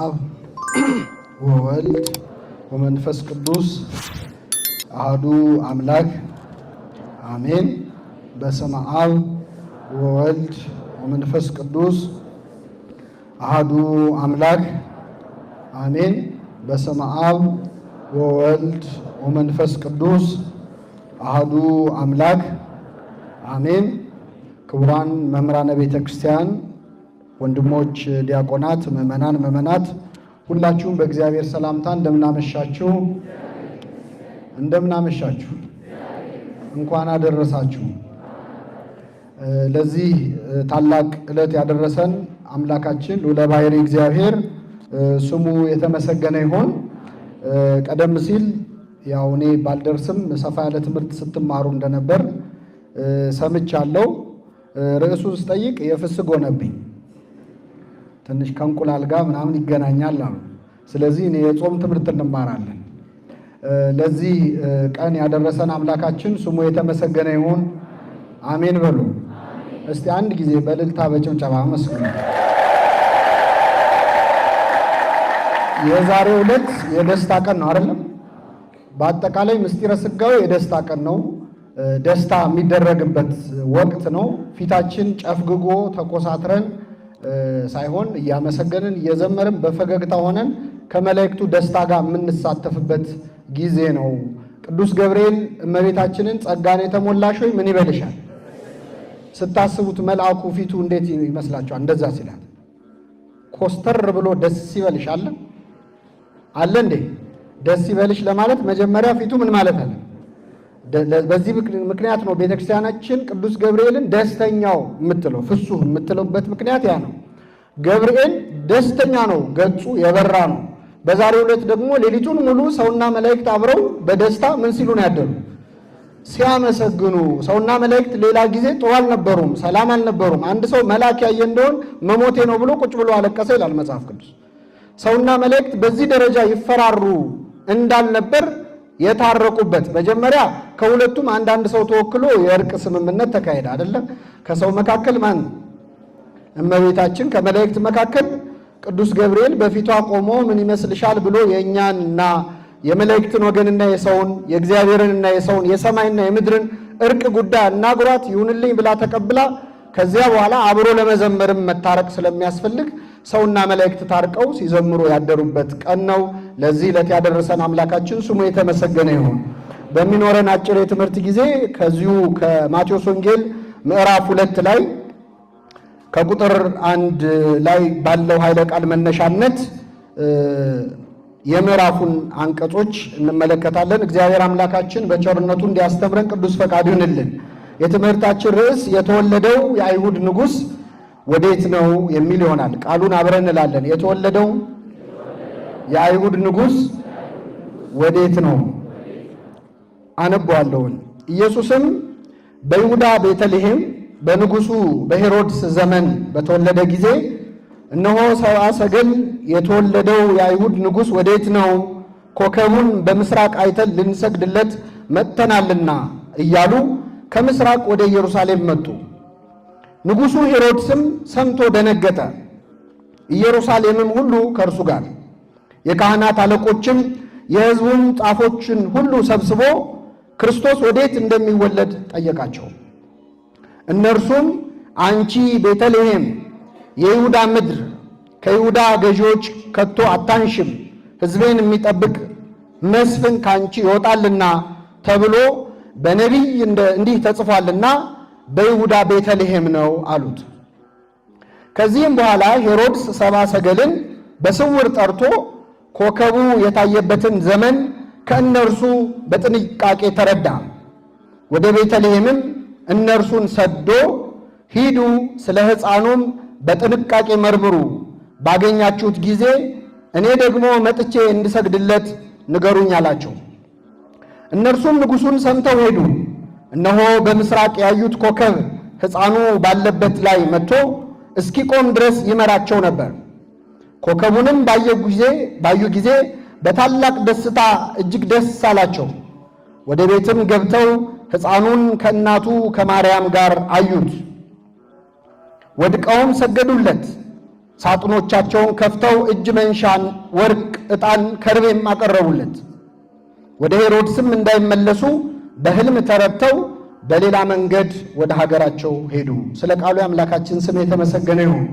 አብ ወወልድ ወመንፈስ ቅዱስ አህዱ አምላክ አሜን። በስመ አብ ወወልድ ወመንፈስ ቅዱስ አህዱ አምላክ አሜን። በስመ አብ ወወልድ ወመንፈስ ቅዱስ አህዱ አምላክ አሜን። ክቡራን መምህራነ ቤተ ክርስቲያን፣ ወንድሞች ዲያቆናት፣ ምዕመናን፣ ምዕመናት ሁላችሁም በእግዚአብሔር ሰላምታ እንደምናመሻችሁ እንደምናመሻችሁ፣ እንኳን አደረሳችሁ። ለዚህ ታላቅ ዕለት ያደረሰን አምላካችን ልዑለ ባሕርይ እግዚአብሔር ስሙ የተመሰገነ ይሁን። ቀደም ሲል ያው እኔ ባልደርስም ሰፋ ያለ ትምህርት ስትማሩ እንደነበር ሰምቻለሁ። ርዕሱን ስጠይቅ የፍስግ ሆነብኝ። ትንሽ ከእንቁላል ጋር ምናምን ይገናኛል አሉ። ስለዚህ እኔ የጾም ትምህርት እንማራለን። ለዚህ ቀን ያደረሰን አምላካችን ስሙ የተመሰገነ ይሁን። አሜን በሉ። እስቲ አንድ ጊዜ በእልልታ በጭብጨባ አመስግኑ። የዛሬው ዕለት የደስታ ቀን ነው አይደለም? በአጠቃላይ ምስጢረ ሥጋዌ የደስታ ቀን ነው። ደስታ የሚደረግበት ወቅት ነው። ፊታችን ጨፍግጎ ተኮሳትረን ሳይሆን እያመሰገንን እየዘመርን በፈገግታ ሆነን ከመላእክቱ ደስታ ጋር የምንሳተፍበት ጊዜ ነው። ቅዱስ ገብርኤል እመቤታችንን ጸጋን የተሞላሽ ሆይ ምን ይበልሻል? ስታስቡት መልአኩ ፊቱ እንዴት ይመስላችኋል? እንደዛ ሲላት ኮስተር ብሎ ደስ ይበልሽ አለ አለ እንዴ? ደስ ይበልሽ ለማለት መጀመሪያ ፊቱ ምን ማለት አለ? በዚህ ምክንያት ነው ቤተክርስቲያናችን ቅዱስ ገብርኤልን ደስተኛው የምትለው፣ ፍሱህ የምትለውበት ምክንያት ያ ነው። ገብርኤል ደስተኛ ነው፣ ገጹ የበራ ነው። በዛሬው ዕለት ደግሞ ሌሊቱን ሙሉ ሰውና መላእክት አብረው በደስታ ምን ሲሉ ነው ያደሩ? ሲያመሰግኑ። ሰውና መላእክት ሌላ ጊዜ ጥሩ አልነበሩም፣ ሰላም አልነበሩም። አንድ ሰው መልአክ ያየ እንደሆን መሞቴ ነው ብሎ ቁጭ ብሎ አለቀሰ ይላል መጽሐፍ ቅዱስ። ሰውና መላእክት በዚህ ደረጃ ይፈራሩ እንዳልነበር የታረቁበት፣ መጀመሪያ ከሁለቱም አንዳንድ ሰው ተወክሎ የእርቅ ስምምነት ተካሄደ አይደለም። ከሰው መካከል ማን? እመቤታችን። ከመላእክት መካከል ቅዱስ ገብርኤል በፊቷ ቆሞ ምን ይመስልሻል ብሎ የእኛንና የመላእክትን ወገንና የሰውን፣ የእግዚአብሔርንና የሰውን፣ የሰማይና የምድርን እርቅ ጉዳይ አናግሯት ይሁንልኝ ብላ ተቀብላ፣ ከዚያ በኋላ አብሮ ለመዘመርም መታረቅ ስለሚያስፈልግ ሰውና መላእክት ታርቀው ሲዘምሩ ያደሩበት ቀን ነው። ለዚህ ዕለት ያደረሰን አምላካችን ስሙ የተመሰገነ ይሁን። በሚኖረን አጭር የትምህርት ጊዜ ከዚሁ ከማቴዎስ ወንጌል ምዕራፍ 2 ላይ ከቁጥር 1 ላይ ባለው ኃይለ ቃል መነሻነት የምዕራፉን አንቀጾች እንመለከታለን። እግዚአብሔር አምላካችን በቸርነቱ እንዲያስተምረን ቅዱስ ፈቃዱ ይሁንልን። የትምህርታችን ርዕስ የተወለደው የአይሁድ ንጉሥ ወዴት ነው የሚል ይሆናል። ቃሉን አብረን እንላለን። የተወለደው የአይሁድ ንጉሥ ወዴት ነው? አነበዋለሁን። ኢየሱስም በይሁዳ ቤተልሔም በንጉሡ በሄሮድስ ዘመን በተወለደ ጊዜ እነሆ ሰብአ ሰገል የተወለደው የአይሁድ ንጉሥ ወዴት ነው? ኮከቡን በምስራቅ አይተን ልንሰግድለት መጥተናልና እያሉ ከምስራቅ ወደ ኢየሩሳሌም መጡ። ንጉሡ ሄሮድስም ሰምቶ ደነገጠ፣ ኢየሩሳሌምም ሁሉ ከእርሱ ጋር። የካህናት አለቆችም የሕዝቡን ጻፎችን ሁሉ ሰብስቦ ክርስቶስ ወዴት እንደሚወለድ ጠየቃቸው። እነርሱም አንቺ ቤተልሔም የይሁዳ ምድር ከይሁዳ ገዢዎች ከቶ አታንሽም፣ ሕዝቤን የሚጠብቅ መስፍን ከአንቺ ይወጣልና ተብሎ በነቢይ እንዲህ ተጽፏልና በይሁዳ ቤተልሔም ነው አሉት። ከዚህም በኋላ ሄሮድስ ሰብአ ሰገልን በስውር ጠርቶ ኮከቡ የታየበትን ዘመን ከእነርሱ በጥንቃቄ ተረዳ። ወደ ቤተልሔምም እነርሱን ሰዶ ሂዱ፣ ስለ ሕፃኑም በጥንቃቄ መርምሩ፣ ባገኛችሁት ጊዜ እኔ ደግሞ መጥቼ እንድሰግድለት ንገሩኝ አላቸው። እነርሱም ንጉሡን ሰምተው ሄዱ። እነሆ በምስራቅ ያዩት ኮከብ ሕፃኑ ባለበት ላይ መጥቶ እስኪቆም ድረስ ይመራቸው ነበር። ኮከቡንም ባዩ ጊዜ በታላቅ ደስታ እጅግ ደስ አላቸው። ወደ ቤትም ገብተው ሕፃኑን ከእናቱ ከማርያም ጋር አዩት። ወድቀውም ሰገዱለት። ሳጥኖቻቸውን ከፍተው እጅ መንሻን፣ ወርቅ፣ ዕጣን፣ ከርቤም አቀረቡለት። ወደ ሄሮድስም እንዳይመለሱ በሕልም ተረድተው በሌላ መንገድ ወደ ሀገራቸው ሄዱ። ስለ ቃሉ የአምላካችን ስም የተመሰገነ ይሁን።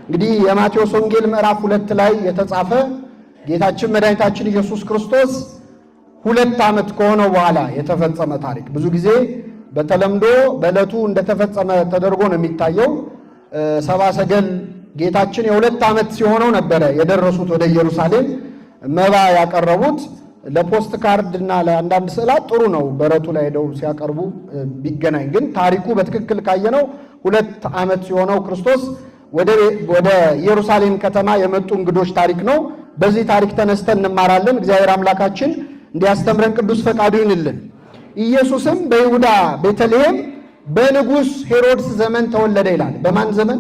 እንግዲህ የማቴዎስ ወንጌል ምዕራፍ 2 ላይ የተጻፈ ጌታችን መድኃኒታችን ኢየሱስ ክርስቶስ 2 ዓመት ከሆነው በኋላ የተፈጸመ ታሪክ። ብዙ ጊዜ በተለምዶ በዕለቱ እንደተፈጸመ ተደርጎ ነው የሚታየው። ሰብአ ሰገል ጌታችን የ2 ዓመት ሲሆነው ነበረ የደረሱት ወደ ኢየሩሳሌም መባ ያቀረቡት። ለፖስት ካርድ እና ለአንዳንድ ስዕላት ጥሩ ነው በረቱ ላይ ሄደው ሲያቀርቡ ቢገናኝ፣ ግን ታሪኩ በትክክል ካየነው 2 ዓመት ሲሆነው ክርስቶስ ወደ ኢየሩሳሌም ከተማ የመጡ እንግዶች ታሪክ ነው። በዚህ ታሪክ ተነስተን እንማራለን። እግዚአብሔር አምላካችን እንዲያስተምረን ቅዱስ ፈቃዱ ይሁንልን። ኢየሱስም በይሁዳ ቤተልሔም በንጉሥ ሄሮድስ ዘመን ተወለደ ይላል። በማን ዘመን?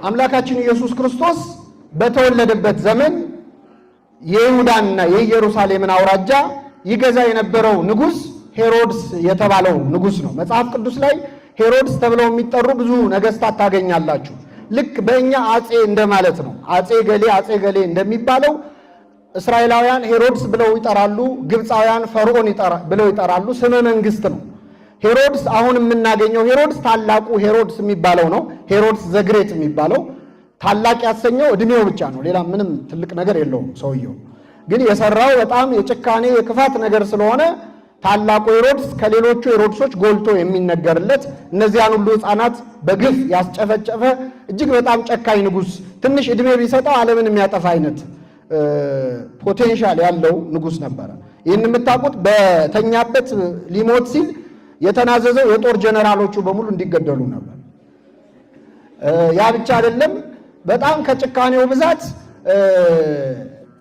አምላካችን ኢየሱስ ክርስቶስ በተወለደበት ዘመን የይሁዳንና የኢየሩሳሌምን አውራጃ ይገዛ የነበረው ንጉሥ ሄሮድስ የተባለው ንጉሥ ነው። መጽሐፍ ቅዱስ ላይ ሄሮድስ ተብለው የሚጠሩ ብዙ ነገስታት ታገኛላችሁ። ልክ በእኛ አጼ እንደማለት ነው። አጼ ገሌ አጼ ገሌ እንደሚባለው እስራኤላውያን ሄሮድስ ብለው ይጠራሉ፣ ግብፃውያን ፈርዖን ብለው ይጠራሉ። ስመ መንግስት ነው። ሄሮድስ አሁን የምናገኘው ሄሮድስ ታላቁ ሄሮድስ የሚባለው ነው። ሄሮድስ the Great የሚባለው ታላቅ ያሰኘው እድሜው ብቻ ነው። ሌላ ምንም ትልቅ ነገር የለውም። ሰውየው ግን የሰራው በጣም የጭካኔ የክፋት ነገር ስለሆነ ታላቁ ሄሮድስ ከሌሎቹ ሄሮድሶች ጎልቶ የሚነገርለት እነዚያን ሁሉ ሕፃናት በግፍ ያስጨፈጨፈ እጅግ በጣም ጨካኝ ንጉስ፣ ትንሽ እድሜ ቢሰጠው ዓለምን የሚያጠፋ አይነት potential ያለው ንጉስ ነበረ። ይህን የምታውቁት በተኛበት ሊሞት ሲል የተናዘዘው የጦር ጀነራሎቹ በሙሉ እንዲገደሉ ነበር። ያ ብቻ አይደለም። በጣም ከጭካኔው ብዛት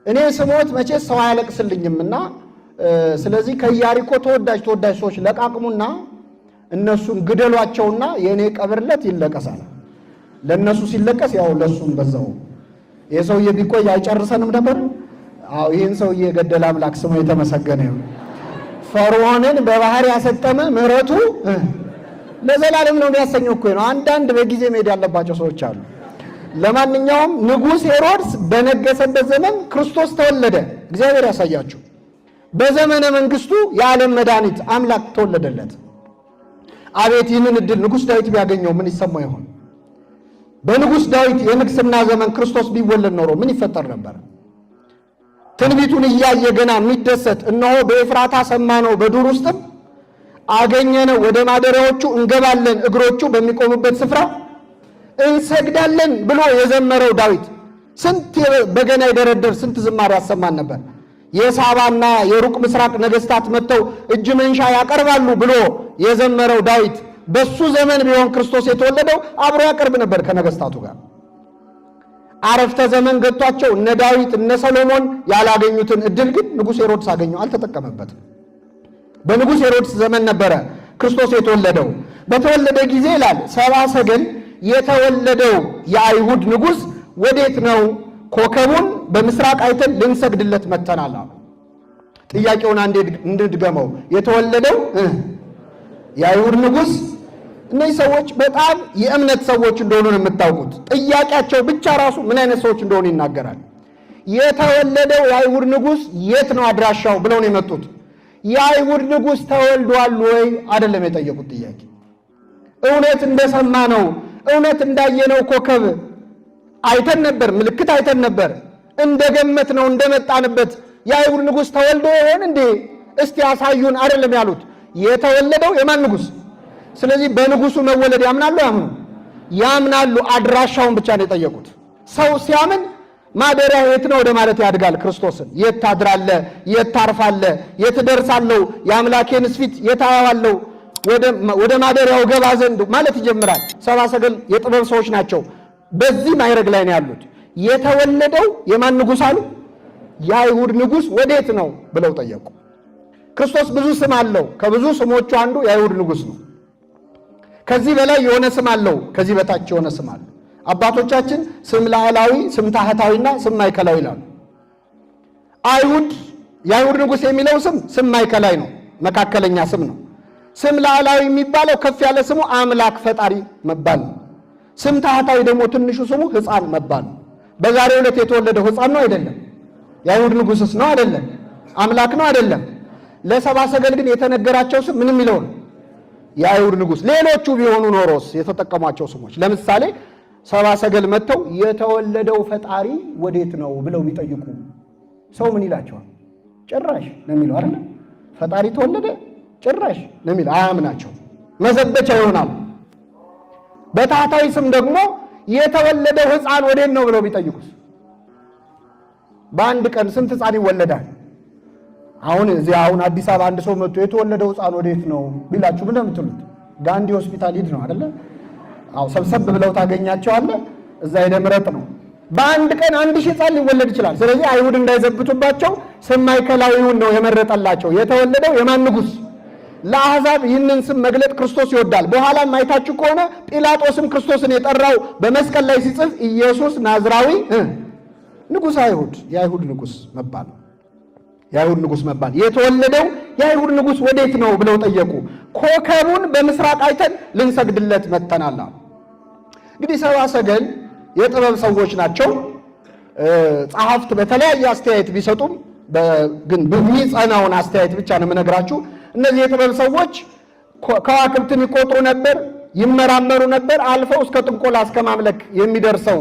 እኔ ስሞት መቼ ሰው አያለቅስልኝምና ስለዚህ ከኢያሪኮ ተወዳጅ ተወዳጅ ሰዎች ለቃቅሙና እነሱን ግደሏቸውና የእኔ ቀብርለት ይለቀሳል። ለእነሱ ሲለቀስ ያው ለእሱም በዛው ይሄ ሰውዬ ቢቆይ አይጨርሰንም ነበር። አዎ ይህን ሰውዬ የገደለ አምላክ ስሙ የተመሰገነ ይሁን። ፈርዖንን በባህር ያሰጠመ ምሕረቱ ለዘላለም ነው የሚያሰኘው እኮ ነው። አንዳንድ በጊዜ መሄድ ያለባቸው ሰዎች አሉ። ለማንኛውም ንጉሥ ሄሮድስ በነገሰበት ዘመን ክርስቶስ ተወለደ። እግዚአብሔር ያሳያችሁ። በዘመነ መንግስቱ የዓለም መድኃኒት አምላክ ተወለደለት። አቤት ይህንን እድል ንጉሥ ዳዊት ቢያገኘው ምን ይሰማው ይሆን? በንጉሥ ዳዊት የንግስና ዘመን ክርስቶስ ቢወለድ ኖሮ ምን ይፈጠር ነበር? ትንቢቱን እያየ ገና የሚደሰት እነሆ በኤፍራታ ሰማነው በዱር ውስጥም አገኘነው፣ ወደ ማደሪያዎቹ እንገባለን፣ እግሮቹ በሚቆሙበት ስፍራ እንሰግዳለን ብሎ የዘመረው ዳዊት ስንት በገና የደረደር ስንት ዝማሬ ያሰማን ነበር። የሳባና የሩቅ ምስራቅ ነገስታት መጥተው እጅ መንሻ ያቀርባሉ ብሎ የዘመረው ዳዊት በሱ ዘመን ቢሆን ክርስቶስ የተወለደው አብሮ ያቀርብ ነበር ከነገስታቱ ጋር። አረፍተ ዘመን ገጥቷቸው እነ ዳዊት እነ ሰሎሞን ያላገኙትን እድል ግን ንጉሥ ሄሮድስ አገኘው፣ አልተጠቀመበትም። በንጉሥ ሄሮድስ ዘመን ነበረ ክርስቶስ የተወለደው። በተወለደ ጊዜ ይላል ሰብአ ሰገል የተወለደው የአይሁድ ንጉሥ ወዴት ነው? ኮከቡን በምስራቅ አይተን ልንሰግድለት መጥተናል አሉ። ጥያቄውን አንዴ እንድገመው። የተወለደው የአይሁድ ንጉሥ። እነዚህ ሰዎች በጣም የእምነት ሰዎች እንደሆኑ ነው የምታውቁት። ጥያቄያቸው ብቻ ራሱ ምን አይነት ሰዎች እንደሆኑ ይናገራል። የተወለደው የአይሁድ ንጉሥ የት ነው አድራሻው ብለው ነው የመጡት። የአይሁድ ንጉሥ ተወልዷል ወይ አይደለም የጠየቁት ጥያቄ። እውነት እንደሰማነው እውነት እንዳየነው ኮከብ አይተን ነበር፣ ምልክት አይተን ነበር፣ እንደገመት ነው እንደመጣንበት የአይሁድ ንጉሥ ተወልዶ ይሆን እንዴ እስቲ ያሳዩን አይደለም ያሉት። የተወለደው የማን ንጉሥ? ስለዚህ በንጉሱ መወለድ ያምናሉ ያምኑ ያምናሉ። አድራሻውን ብቻ ነው የጠየቁት። ሰው ሲያምን ማደሪያ የት ነው ወደ ማለት ያድጋል። ክርስቶስን የት ታድራለህ? የት ታርፋለህ? የት እደርሳለሁ? የአምላኬንስ ፊት የት አየዋለሁ? ወደ ማደሪያው ገባ ዘንድ ማለት ይጀምራል። ሰብአ ሰገል የጥበብ ሰዎች ናቸው። በዚህ ማዕረግ ላይ ነው ያሉት። የተወለደው የማን ንጉሥ አሉ? የአይሁድ ንጉሥ ወዴት ነው ብለው ጠየቁ። ክርስቶስ ብዙ ስም አለው። ከብዙ ስሞቹ አንዱ የአይሁድ ንጉሥ ነው። ከዚህ በላይ የሆነ ስም አለው፣ ከዚህ በታች የሆነ ስም አለው። አባቶቻችን ስም ላዕላዊ፣ ስም ታህታዊና ስም ማዕከላዊ ይላሉ። አይሁድ የአይሁድ ንጉሥ የሚለው ስም ስም ማዕከላዊ ነው፣ መካከለኛ ስም ነው። ስም ላዕላዊ የሚባለው ከፍ ያለ ስሙ አምላክ ፈጣሪ መባል ነው። ስም ታህታዊ ደግሞ ትንሹ ስሙ ሕፃን መባል ነው። በዛሬው ዕለት የተወለደው ሕፃን ነው አይደለም? የአይሁድ ንጉሥስ ነው አይደለም? አምላክ ነው አይደለም? ለሰብአ ሰገል ግን የተነገራቸው ስም ምን የሚለው ነው? የአይሁድ ንጉሥ። ሌሎቹ ቢሆኑ ኖሮስ የተጠቀሟቸው ስሞች፣ ለምሳሌ ሰብአ ሰገል መጥተው የተወለደው ፈጣሪ ወዴት ነው ብለው ቢጠይቁ ሰው ምን ይላቸዋል? ጭራሽ ነው የሚለው አይደል? ፈጣሪ ተወለደ ጭራሽ ነው የሚለው፣ አያምናቸው፣ መዘበቻ ይሆናል። በታህታዊ ስም ደግሞ የተወለደው ሕፃን ወዴት ነው ብለው ቢጠይቁስ? በአንድ ቀን ስንት ሕፃን ይወለዳል? አሁን እዚህ አሁን አዲስ አበባ አንድ ሰው መጥቶ የተወለደው ሕፃን ወዴት ነው ቢላችሁ ምን ነው የምትሉት? ጋንዲ ሆስፒታል ሂድ ነው አይደለ? አዎ፣ ሰብሰብ ብለው ታገኛቸዋለህ። እዛ ሄደህ ምረጥ ነው። በአንድ ቀን 1000 ሕፃን ሊወለድ ይችላል። ስለዚህ አይሁድ እንዳይዘብቱባቸው ስም ማዕከላዊውን ነው የመረጠላቸው። የተወለደው የማን ንጉሥ? ለአሕዛብ ይህንን ስም መግለጥ ክርስቶስ ይወዳል። በኋላም አይታችሁ ከሆነ ጲላጦስም ክርስቶስን የጠራው በመስቀል ላይ ሲጽፍ ኢየሱስ ናዝራዊ ንጉሠ አይሁድ፣ የአይሁድ ንጉሥ መባል፣ የአይሁድ ንጉሥ መባል። የተወለደው የአይሁድ ንጉሥ ወዴት ነው ብለው ጠየቁ። ኮከቡን በምስራቅ አይተን ልንሰግድለት መጥተናል። እንግዲህ ሰብአ ሰገል የጥበብ ሰዎች ናቸው። ጸሐፍት በተለያየ አስተያየት ቢሰጡም ግን በሚጸናውን አስተያየት ብቻ ነው የምነግራችሁ። እነዚህ የጥበብ ሰዎች ከዋክብትን ይቆጥሩ ነበር፣ ይመራመሩ ነበር። አልፈው እስከ ጥንቆላ እስከ ማምለክ የሚደርሰው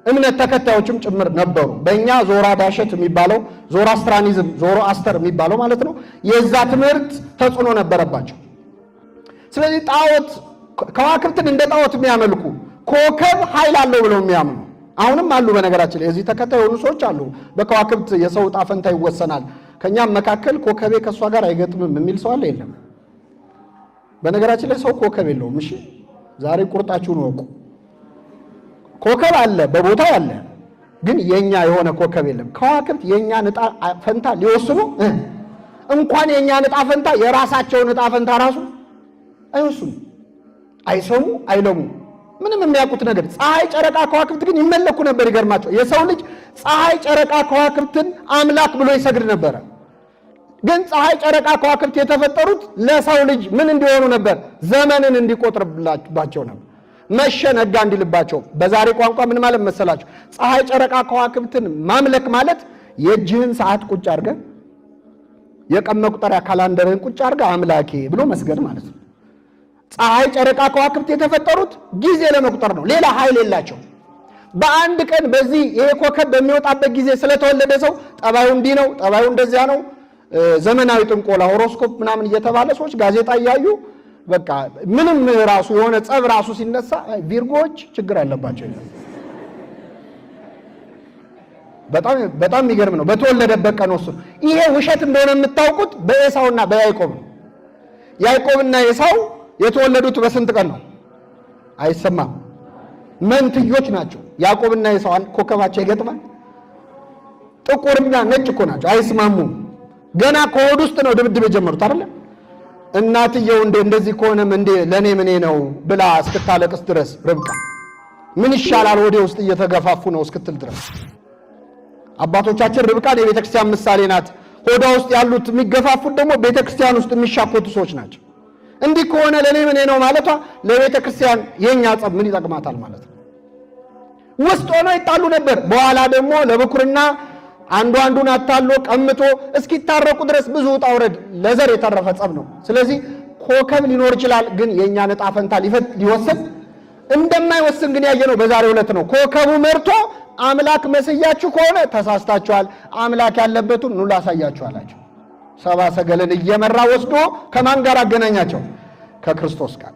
እምነት ተከታዮችም ጭምር ነበሩ። በእኛ ዞራ ዳሸት የሚባለው Zoroastrianism፣ ዞሮአስተር የሚባለው ማለት ነው። የዛ ትምህርት ተጽዕኖ ነበረባቸው። ስለዚህ ጣዖት ከዋክብትን እንደ ጣዖት የሚያመልኩ፣ ኮከብ ኃይል አለው ብለው የሚያምኑ አሁንም አሉ። በነገራችን ላይ የዚህ ተከታይ የሆኑ ሰዎች አሉ። በከዋክብት የሰው ዕጣ ፈንታ ይወሰናል። ከኛም መካከል ኮከቤ ከእሷ ጋር አይገጥምም የሚል ሰው አለ? የለም። በነገራችን ላይ ሰው ኮከብ የለውም። እሺ፣ ዛሬ ቁርጣችሁን እወቁ። ኮከብ አለ፣ በቦታው አለ፣ ግን የኛ የሆነ ኮከብ የለም። ከዋክብት የኛን ዕጣ ፈንታ ሊወስኑ እንኳን የኛን ዕጣ ፈንታ የራሳቸውን ዕጣ ፈንታ ራሱ አይወስኑ፣ አይሰሙ፣ አይለሙ። ምንም የሚያውቁት ነገር ፀሐይ፣ ጨረቃ፣ ከዋክብት ግን ይመለኩ ነበር። ይገርማቸው የሰው ልጅ ፀሐይ፣ ጨረቃ፣ ከዋክብትን አምላክ ብሎ ይሰግድ ነበረ። ግን ፀሐይ፣ ጨረቃ፣ ከዋክብት የተፈጠሩት ለሰው ልጅ ምን እንዲሆኑ ነበር? ዘመንን እንዲቆጥርባቸው ነበር። መሸ ነጋ እንዲልባቸው። በዛሬ ቋንቋ ምን ማለት መሰላችሁ? ፀሐይ፣ ጨረቃ፣ ከዋክብትን ማምለክ ማለት የእጅህን ሰዓት ቁጭ አድርገህ፣ የቀን መቁጠሪያ ካላንደርህን ቁጭ አድርገህ አምላኬ ብሎ መስገድ ማለት ነው። ፀሐይ፣ ጨረቃ፣ ከዋክብት የተፈጠሩት ጊዜ ለመቁጠር ነው። ሌላ ኃይል የላቸው። በአንድ ቀን በዚህ ይሄ ኮከብ በሚወጣበት ጊዜ ስለተወለደ ሰው ጠባዩ እንዲህ ነው፣ ጠባዩ እንደዚያ ነው። ዘመናዊ ጥንቆላ፣ horoscope ምናምን እየተባለ ሰዎች ጋዜጣ እያዩ በቃ ምንም ራሱ የሆነ ጸብ ራሱ ሲነሳ Virgo ዎች ችግር አለባቸው ይላል። በጣም በጣም የሚገርም ነው። በተወለደበት ቀን ወስኑ። ይሄ ውሸት እንደሆነ የምታውቁት በኤሳውና በያዕቆብ ነው። ያዕቆብና ኤሳው የተወለዱት በስንት ቀን ነው? አይሰማም። መንትዮች ናቸው። ያዕቆብና ኤሳው ኮከባቸው ይገጥማል። ጥቁርና ነጭ እኮ ናቸው፣ አይስማሙም። ገና ከሆድ ውስጥ ነው ድብድብ የጀመሩት አይደለ? እናትየው እንደ እንደዚህ ከሆነም እንዴ ለኔ ምኔ ነው ብላ እስክታለቅስ ድረስ፣ ርብቃ ምን ይሻላል ወደ ውስጥ እየተገፋፉ ነው እስክትል ድረስ፣ አባቶቻችን ርብቃን የቤተ ክርስቲያን ምሳሌ ናት። ሆዷ ውስጥ ያሉት የሚገፋፉት ደግሞ ቤተ ክርስቲያን ውስጥ የሚሻኮቱ ሰዎች ናቸው። እንዲህ ከሆነ ለኔ ምኔ ነው ማለቷ ለቤተ ክርስቲያን የኛ ጸብ ምን ይጠቅማታል ማለት ነው። ውስጥ ሆነው ይጣሉ ነበር። በኋላ ደግሞ ለብኩርና አንዱ አንዱን አታሎ ቀምቶ እስኪታረቁ ድረስ ብዙ ውጣ ውረድ፣ ለዘር የተረፈ ጸብ ነው። ስለዚህ ኮከብ ሊኖር ይችላል፣ ግን የእኛን ዕጣ ፈንታ ሊወስን እንደማይወስን ግን ያየነው በዛሬው ዕለት ነው። ኮከቡ መርቶ አምላክ መስያችሁ ከሆነ ተሳስታችኋል፣ አምላክ ያለበቱን ኑ ላሳያችሁ አላቸው። ሰብአ ሰገልን እየመራ ወስዶ ከማን ጋር አገናኛቸው? ከክርስቶስ ጋር።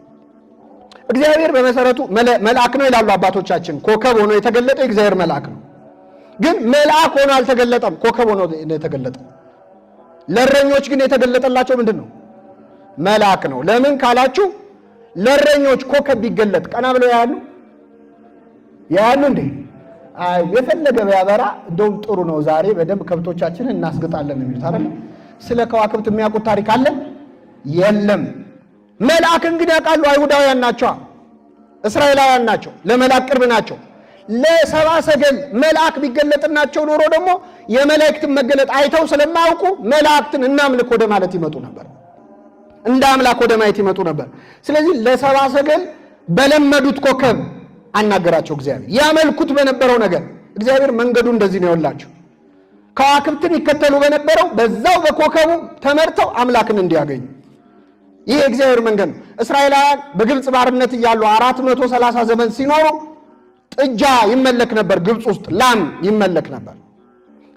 እግዚአብሔር በመሰረቱ መልአክ ነው ይላሉ አባቶቻችን። ኮከብ ሆኖ የተገለጠው የእግዚአብሔር መልአክ ነው። ግን መልአክ ሆኖ አልተገለጠም፣ ኮከብ ሆኖ ነው የተገለጠው። ለእረኞች ግን የተገለጠላቸው ምንድን ነው? መልአክ ነው። ለምን ካላችሁ ለእረኞች ኮከብ ቢገለጥ ቀና ብለው ያያሉ? ያያሉ እንዴ? አይ፣ የፈለገ ቢያበራ እንደውም ጥሩ ነው፣ ዛሬ በደንብ ከብቶቻችንን እናስግጣለን የሚሉት አይደል? ስለ ከዋክብት የሚያውቁት ታሪክ አለ? የለም። መልአክን ግን ያውቃሉ። አይሁዳውያን ናቸው፣ እስራኤላውያን ናቸው፣ ለመልአክ ቅርብ ናቸው። ለሰብአ ሰገል መልአክ ቢገለጥናቸው ኖሮ ደግሞ የመላእክትን መገለጥ አይተው ስለማያውቁ መላእክትን እናምልክ ወደ ማለት ይመጡ ነበር። እንደ አምላክ ወደ ማየት ይመጡ ነበር። ስለዚህ ለሰብአ ሰገል በለመዱት ኮከብ አናገራቸው እግዚአብሔር። ያመልኩት በነበረው ነገር እግዚአብሔር መንገዱ እንደዚህ ነው ያላቸው። ከዋክብትን ይከተሉ በነበረው በዛው በኮከቡ ተመርተው አምላክን እንዲያገኙ ይህ የእግዚአብሔር መንገድ ነው። እስራኤላውያን በግብፅ ባርነት እያሉ 430 ዘመን ሲኖሩ ጥጃ ይመለክ ነበር። ግብፅ ውስጥ ላም ይመለክ ነበር።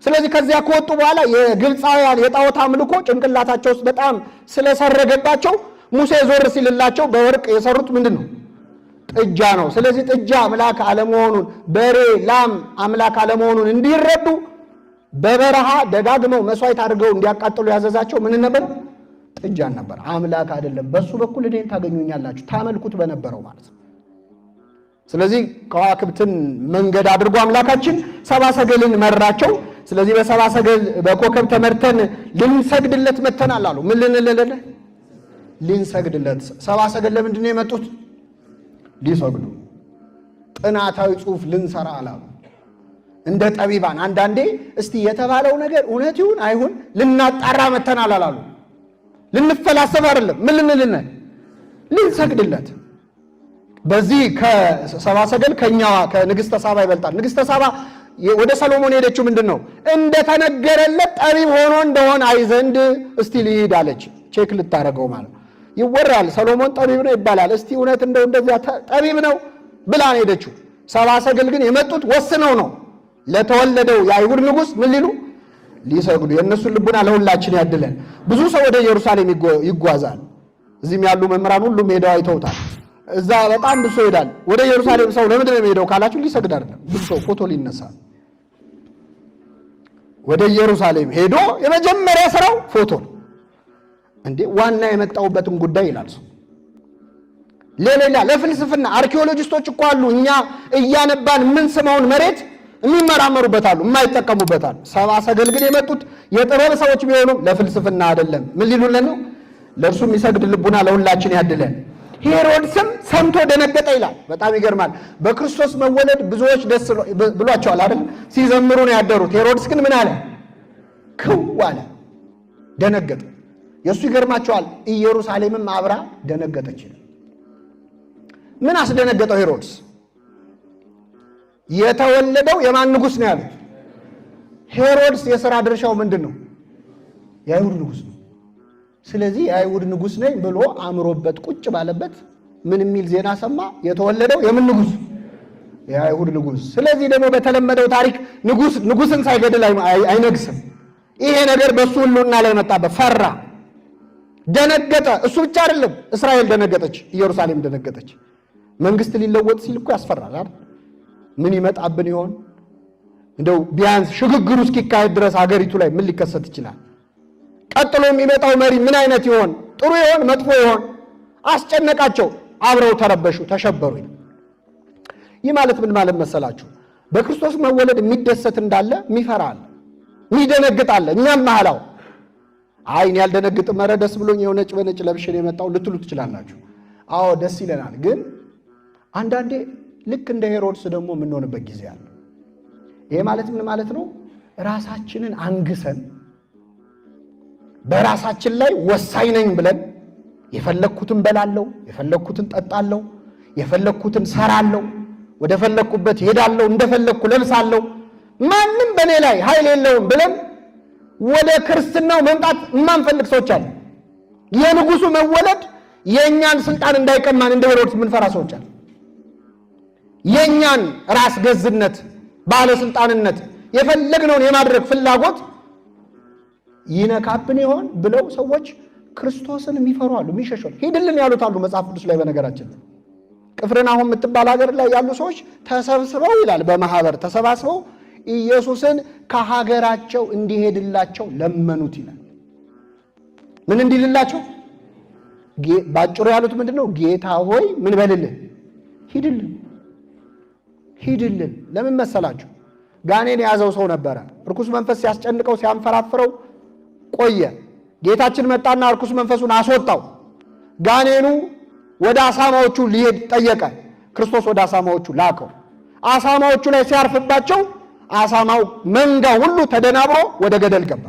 ስለዚህ ከዚያ ከወጡ በኋላ የግብፃውያን የጣዖት አምልኮ ጭንቅላታቸው ውስጥ በጣም ስለሰረገባቸው ሙሴ ዞር ሲልላቸው በወርቅ የሰሩት ምንድን ነው? ጥጃ ነው። ስለዚህ ጥጃ አምላክ አለመሆኑን፣ በሬ ላም አምላክ አለመሆኑን እንዲረዱ በበረሃ ደጋግመው መስዋዕት አድርገው እንዲያቃጥሉ ያዘዛቸው ምን ነበር? ጥጃን ነበር። አምላክ አይደለም። በሱ በኩል እኔን ታገኙኛላችሁ፣ ታመልኩት በነበረው ማለት ነው። ስለዚህ ከዋክብትን መንገድ አድርጎ አምላካችን ሰብአ ሰገልን መራቸው። ስለዚህ በሰብአ ሰገል በኮከብ ተመርተን ልንሰግድለት መተናል አሉ። ምን ልንልለት? ልንሰግድለት። ሰብአ ሰገል ለምንድን ነው የመጡት? ሊሰግዱ። ጥናታዊ ጽሑፍ ልንሰራ አላሉ። እንደ ጠቢባን አንዳንዴ እስቲ የተባለው ነገር እውነት ይሁን አይሁን ልናጣራ መተናል አላሉ። ልንፈላሰፍ አይደለም። ምን ልንልነት? ልንሰግድለት። በዚህ ከሰብአ ሰገል ከኛዋ ከንግሥተ ሳባ ይበልጣል። ንግሥተ ሳባ ወደ ሰሎሞን ሄደችው ምንድን ነው እንደተነገረለት ጠቢብ ሆኖ እንደሆነ አይ ዘንድ እስቲ ልሂድ አለች። Check ልታደርገው ማለት ይወራል። ሰሎሞን ጠቢብ ነው ይባላል። እስቲ እውነት እንደው እንደዚያ ጠቢብ ነው ብላ ነው ሄደችው። ሰብአ ሰገል ግን የመጡት ወስነው ነው ለተወለደው የአይሁድ ንጉሥ ምን ሊሉ ሊሰግዱ። የእነሱን ልቡና ለሁላችን ያድለን። ብዙ ሰው ወደ ኢየሩሳሌም ይጓዛል። እዚህም ያሉ መምህራን ሁሉም ሄደው አይተውታል። እዛ በጣም ብዙ ሰው ይሄዳል። ወደ ኢየሩሳሌም ሰው ለምንድን ነው የሚሄደው ካላችሁ ሊሰግድ አይደለም። ብዙ ሰው ፎቶ ሊነሳ ወደ ኢየሩሳሌም ሄዶ የመጀመሪያ ስራው ፎቶ ነው። እንዴ ዋና የመጣውበትን ጉዳይ ይላል ሰው። ሌላ ለፍልስፍና አርኪኦሎጂስቶች እኮ አሉ። እኛ እያነባን የምንስመውን መሬት የሚመራመሩበት አሉ፣ የማይጠቀሙበት አሉ። ሰብአ ሰገል ግን የመጡት የጥበብ ሰዎች ቢሆኑም ለፍልስፍና አይደለም። ምን ሊሉልን ነው? ለእርሱ የሚሰግድ ልቡና ለሁላችን ያድለን። ሄሮድስም ሰምቶ ደነገጠ ይላል። በጣም ይገርማል። በክርስቶስ መወለድ ብዙዎች ደስ ብሏቸዋል አይደል? ሲዘምሩ ነው ያደሩት። ሄሮድስ ግን ምን አለ? ክው አለ፣ ደነገጠ። የእሱ ይገርማቸዋል። ኢየሩሳሌምም አብራ ደነገጠች። ምን አስደነገጠው ሄሮድስ? የተወለደው የማን ንጉሥ ነው ያሉት? ሄሮድስ የሥራ ድርሻው ምንድን ነው? የአይሁድ ንጉሥ ነው። ስለዚህ የአይሁድ ንጉሥ ነኝ ብሎ አምሮበት ቁጭ ባለበት ምን የሚል ዜና ሰማ? የተወለደው የምን ንጉሥ? የአይሁድ ንጉሥ። ስለዚህ ደግሞ በተለመደው ታሪክ ንጉሥ ንጉሥን ሳይገድል አይነግስም። ይሄ ነገር በእሱ ሕልውና ላይ መጣበት። ፈራ፣ ደነገጠ። እሱ ብቻ አይደለም፣ እስራኤል ደነገጠች፣ ኢየሩሳሌም ደነገጠች። መንግስት ሊለወጥ ሲል እኮ ያስፈራል አይደል? ምን ይመጣብን ይሆን? እንደው ቢያንስ ሽግግሩ እስኪካሄድ ድረስ ሀገሪቱ ላይ ምን ሊከሰት ይችላል? ቀጥሎ የሚመጣው መሪ ምን አይነት ይሆን? ጥሩ ይሆን? መጥፎ ይሆን? አስጨነቃቸው። አብረው ተረበሹ፣ ተሸበሩ። ይህ ማለት ምን ማለት መሰላችሁ? በክርስቶስ መወለድ የሚደሰት እንዳለ የሚፈራ አለ፣ የሚደነግጥ አለ። እኛም መሀላው አይ እኔ አልደነግጥም፣ ኧረ ደስ ብሎኝ የሆነ ነጭ በነጭ ለብሼ ነው የመጣው ልትሉ ትችላላችሁ። አዎ ደስ ይለናል። ግን አንዳንዴ ልክ እንደ ሄሮድስ ደግሞ የምንሆንበት ጊዜ አለ። ይሄ ማለት ምን ማለት ነው? ራሳችንን አንግሰን በራሳችን ላይ ወሳኝ ነኝ ብለን የፈለግኩትን በላለው፣ የፈለግኩትን ጠጣለው፣ የፈለግኩትን ሰራለው፣ ወደ ፈለግኩበት ሄዳለው፣ እንደፈለግኩ ለብሳለሁ፣ ማንም በእኔ ላይ ኃይል የለውም ብለን ወደ ክርስትናው መምጣት የማንፈልግ ሰዎች አሉ። የንጉሱ መወለድ የእኛን ስልጣን እንዳይቀማን እንደ ሄሮድስ የምንፈራ ሰዎች አሉ። የእኛን ራስ ገዝነት፣ ባለስልጣንነት፣ የፈለግነውን የማድረግ ፍላጎት ይነካብን ይሆን ብለው ሰዎች ክርስቶስን የሚፈሩ አሉ፣ የሚሸሹ ሂድልን ያሉት አሉ። መጽሐፍ ቅዱስ ላይ በነገራችን ላይ ቅፍርናሆም የምትባል ሀገር ላይ ያሉ ሰዎች ተሰብስበው ይላል በማህበር ተሰባስበው ኢየሱስን ከሀገራቸው እንዲሄድላቸው ለመኑት ይላል። ምን እንዲልላቸው? ባጭሩ ያሉት ምንድን ነው? ጌታ ሆይ ምን በልልን? ሂድልን፣ ሂድልን። ለምን መሰላችሁ? ጋኔን የያዘው ሰው ነበረ። እርኩስ መንፈስ ሲያስጨንቀው ሲያንፈራፍረው ቆየ። ጌታችን መጣና እርኩስ መንፈሱን አስወጣው። ጋኔኑ ወደ አሳማዎቹ ሊሄድ ጠየቀ። ክርስቶስ ወደ አሳማዎቹ ላከው። አሳማዎቹ ላይ ሲያርፍባቸው አሳማው መንጋ ሁሉ ተደናብሮ ወደ ገደል ገባ።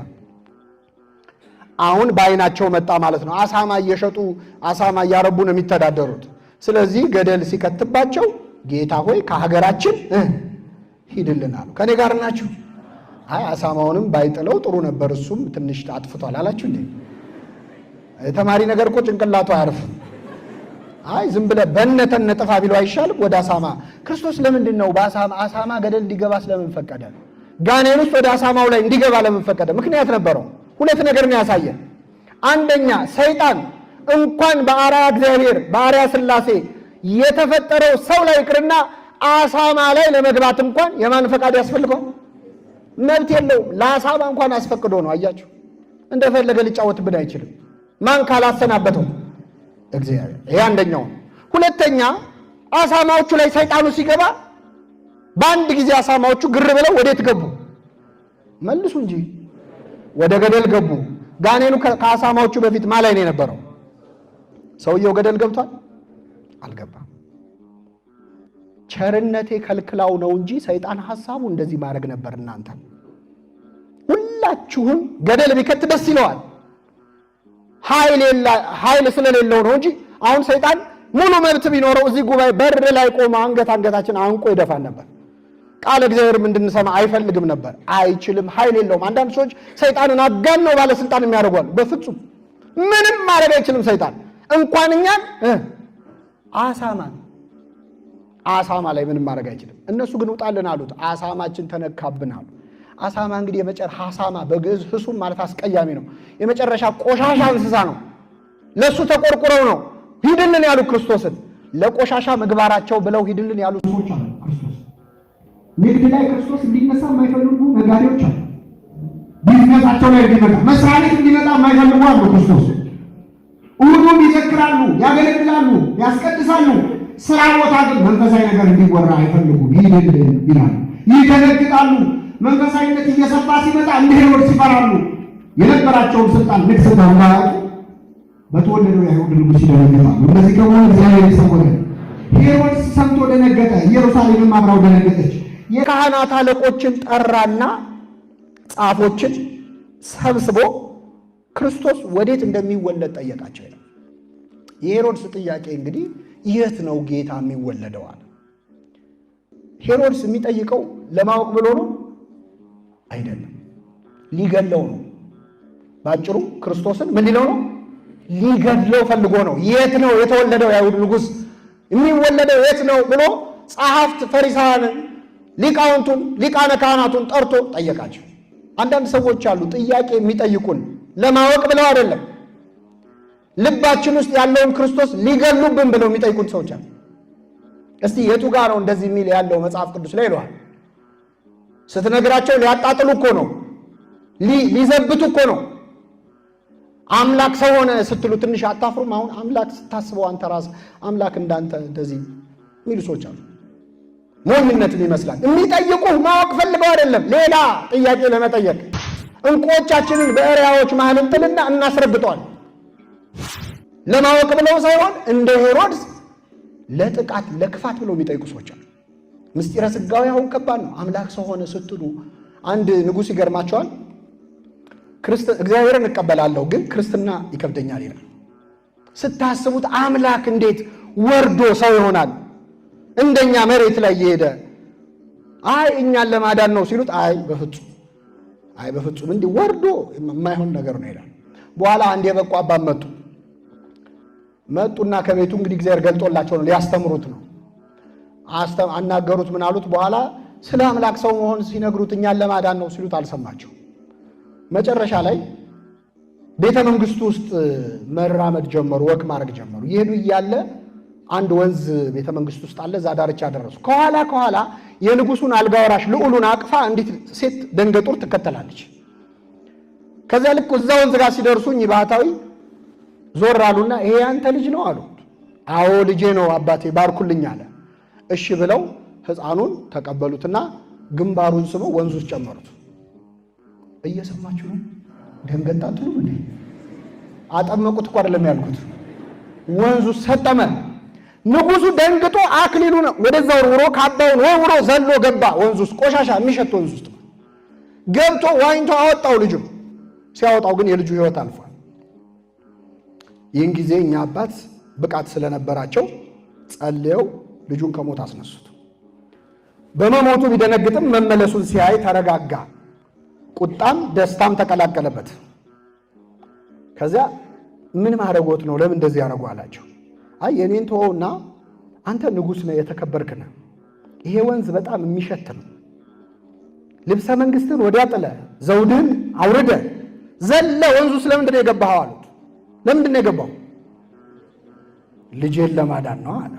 አሁን በዓይናቸው መጣ ማለት ነው። አሳማ እየሸጡ አሳማ እያረቡ ነው የሚተዳደሩት። ስለዚህ ገደል ሲከትባቸው ጌታ ሆይ ከሀገራችን ሂድልን አሉ። ከእኔ ጋር ናችሁ? አይ አሳማውንም ባይጥለው ጥሩ ነበር፣ እሱም ትንሽ አጥፍቷል አላችሁ እንዴ? የተማሪ ነገር እኮ ጭንቅላቱ አያርፍም። አይ ዝም ብለህ በነተነ ጥፋ ቢለው አይሻልም? ወደ አሳማ ክርስቶስ ለምንድን ነው በአሳማ አሳማ ገደል እንዲገባ ስለምን ፈቀደ? ጋኔን ውስጥ ወደ አሳማው ላይ እንዲገባ ለምን ፈቀደ? ምክንያት ነበረው። ሁለት ነገር ነው ያሳየን። አንደኛ ሰይጣን እንኳን በአርአያ እግዚአብሔር በአርአያ ሥላሴ የተፈጠረው ሰው ላይ ይቅርና አሳማ ላይ ለመግባት እንኳን የማን ፈቃድ ያስፈልገዋል? መብት የለውም። ለአሳማ እንኳን አስፈቅዶ ነው። አያችሁ፣ እንደፈለገ ሊጫወትብን አይችልም። ማን ካላሰናበተው? እግዚአብሔር። ይሄ አንደኛው። ሁለተኛ አሳማዎቹ ላይ ሰይጣኑ ሲገባ በአንድ ጊዜ አሳማዎቹ ግር ብለው ወዴት ገቡ? መልሱ እንጂ ወደ ገደል ገቡ። ጋኔኑ ከአሳማዎቹ በፊት ማ ላይ ነው የነበረው? ሰውየው ገደል ገብቷል? አልገባም። ቸርነቴ ከልክላው ነው እንጂ ሰይጣን ሐሳቡ እንደዚህ ማድረግ ነበር። እናንተ ሁላችሁም ገደል ቢከት ደስ ይለዋል። ኃይል ስለሌለው ነው እንጂ አሁን ሰይጣን ሙሉ መብት ቢኖረው እዚህ ጉባኤ በር ላይ ቆሞ አንገት አንገታችን አንቆ ይደፋን ነበር። ቃል እግዚአብሔርም እንድንሰማ አይፈልግም ነበር። አይችልም፣ ኃይል የለውም። አንዳንድ ሰዎች ሰይጣንን አጋነው ባለስልጣን የሚያደርጓሉ። በፍጹም ምንም ማድረግ አይችልም ሰይጣን እንኳን እኛን አሳማን አሳማ ላይ ምንም ማድረግ አይችልም። እነሱ ግን ውጣልን አሉት። አሳማችን ተነካብን አሉ። አሳማ እንግዲህ የመጨረሻ አሳማ በግዕዝ ህሱም ማለት አስቀያሚ ነው። የመጨረሻ ቆሻሻ እንስሳ ነው። ለሱ ተቆርቁረው ነው ሂድልን ያሉ ክርስቶስን። ለቆሻሻ ምግባራቸው ብለው ሂድልን ያሉ ሰዎች አሉ። ክርስቶስ ንግድ ላይ ክርስቶስ እንዲነሳ የማይፈልጉ ነጋዴዎች አሉ። ቢዝነሳቸው ላይ እንዲመጣ መስሪያ ቤት እንዲመጣ የማይፈልጉ አሉ። ክርስቶስ እሑዱን ይዘክራሉ፣ ያገለግላሉ፣ ያስቀድሳሉ። ስራ ቦታ ግን መንፈሳዊ ነገር እንዲወራ አይፈልጉም። ሂድልን ይላሉ፣ ይደነግጣሉ። መንፈሳዊነት እየሰፋ ሲመጣ እንደ ሄሮድስ ይፈራሉ። የነበራቸውን ስልጣን ንግስና እንዳያጡ በተወለደው የአይሁድ ንጉሥ ይደነግጣሉ። እንደዚህ ከሆነ እግዚአብሔር ይሰውረን። ሄሮድስ ሰምቶ ደነገጠ፣ ኢየሩሳሌምም አብራው ደነገጠች። የካህናት አለቆችን ጠራና ጻፎችን ሰብስቦ ክርስቶስ ወዴት እንደሚወለድ ጠየቃቸው ይላል። የሄሮድስ ጥያቄ እንግዲህ የት ነው ጌታ የሚወለደው አለ። ሄሮድስ የሚጠይቀው ለማወቅ ብሎ ነው አይደለም፣ ሊገለው ነው። ባጭሩ ክርስቶስን ምን ሊለው ነው? ሊገድለው ፈልጎ ነው። የት ነው የተወለደው የአይሁድ ንጉሥ የሚወለደው የት ነው ብሎ ጸሐፍት ፈሪሳውያንን፣ ሊቃውንቱን፣ ሊቃነ ካህናቱን ጠርቶ ጠየቃቸው። አንዳንድ ሰዎች አሉ ጥያቄ የሚጠይቁን ለማወቅ ብለው አይደለም፣ ልባችን ውስጥ ያለውን ክርስቶስ ሊገሉብን ብለው የሚጠይቁን ሰዎች አሉ። እስቲ የቱ ጋር ነው እንደዚህ የሚል ያለው መጽሐፍ ቅዱስ ላይ ይለዋል። ስትነግራቸው ሊያጣጥሉ እኮ ነው፣ ሊዘብቱ እኮ ነው። አምላክ ሰው ሆነ ስትሉ ትንሽ አታፍሩም? አሁን አምላክ ስታስበው አንተ ራስህ አምላክ እንዳንተ እንደዚህ የሚሉ ሰዎች አሉ። ሞኝነትም ይመስላል። የሚጠይቁህ ማወቅ ፈልገው አይደለም፣ ሌላ ጥያቄ ለመጠየቅ። እንቁዎቻችንን በእሪያዎች መሃል እንጥልና እናስረግጠዋል። ለማወቅ ብለው ሳይሆን እንደ ሄሮድስ ለጥቃት ለክፋት ብለው የሚጠይቁ ሰዎች አሉ። ምስጢረ ሥጋዌ አሁን ከባድ ነው። አምላክ ሰው ሆነ ስትሉ አንድ ንጉሥ ይገርማቸዋል። እግዚአብሔርን እቀበላለሁ ግን ክርስትና ይከብደኛል ይላል። ስታስቡት አምላክ እንዴት ወርዶ ሰው ይሆናል? እንደኛ መሬት ላይ እየሄደ አይ እኛን ለማዳን ነው ሲሉት፣ አይ በፍጹም አይ በፍጹም እንዲህ ወርዶ የማይሆን ነገር ነው ይላል። በኋላ አንድ የበቁ አባት መጡና ከቤቱ እንግዲህ እግዚአብሔር ገልጦላቸው ነው ሊያስተምሩት ነው። አናገሩት። ምን አሉት? በኋላ ስለ አምላክ ሰው መሆን ሲነግሩት እኛን ለማዳን ነው ሲሉት አልሰማቸው። መጨረሻ ላይ ቤተ መንግስቱ ውስጥ መራመድ ጀመሩ፣ walk ማድረግ ጀመሩ። ይሄዱ እያለ አንድ ወንዝ ቤተ መንግስት ውስጥ አለ። እዛ ዳርቻ ደረሱ። ከኋላ ከኋላ የንጉሱን አልጋ ወራሽ ልዑሉን አቅፋ አንዲት ሴት ደንገጡር ትከተላለች። ከዚያ ልክ እዛ ወንዝ ጋር ሲደርሱ እኚህ ባህታዊ ዞር አሉና ይሄ ያንተ ልጅ ነው አሉ። አዎ ልጄ ነው አባቴ ባርኩልኝ አለ። እሺ ብለው ሕፃኑን ተቀበሉትና ግንባሩን ስመው ወንዙ ውስጥ ጨመሩት። እየሰማችሁ ነው? ደንገጥ አትሉም እንዴ? አጠመቁት እኮ አይደለም ያልኩት፣ ወንዙ ሰጠመ። ንጉሱ ደንግጦ አክሊሉን ወደዛ ወርውሮ ካባውን ወርውሮ ዘሎ ገባ ወንዙ ውስጥ፣ ቆሻሻ የሚሸት ወንዙ ውስጥ ገብቶ ዋኝቶ አወጣው ልጁ። ሲያወጣው ግን የልጁ ሕይወት አልፏል። ይህን ጊዜ እኛ አባት ብቃት ስለነበራቸው ጸልየው ልጁን ከሞት አስነሱት። በመሞቱ ቢደነግጥም መመለሱን ሲያይ ተረጋጋ። ቁጣም ደስታም ተቀላቀለበት። ከዚያ ምን ማድረጎት ነው? ለምን እንደዚህ ያደረጉ አላቸው። አይ የኔን ተወውና አንተ ንጉሥ ነህ፣ የተከበርክ ነህ። ይሄ ወንዝ በጣም የሚሸት ነው። ልብሰ መንግስትን ወዲያ ጥለ ዘውድህን አውርደ ዘለ ወንዙ ስለምንድን ነው የገባኸው አሉት። ለምንድን ነው የገባው? ልጄን ለማዳን ነው አለ።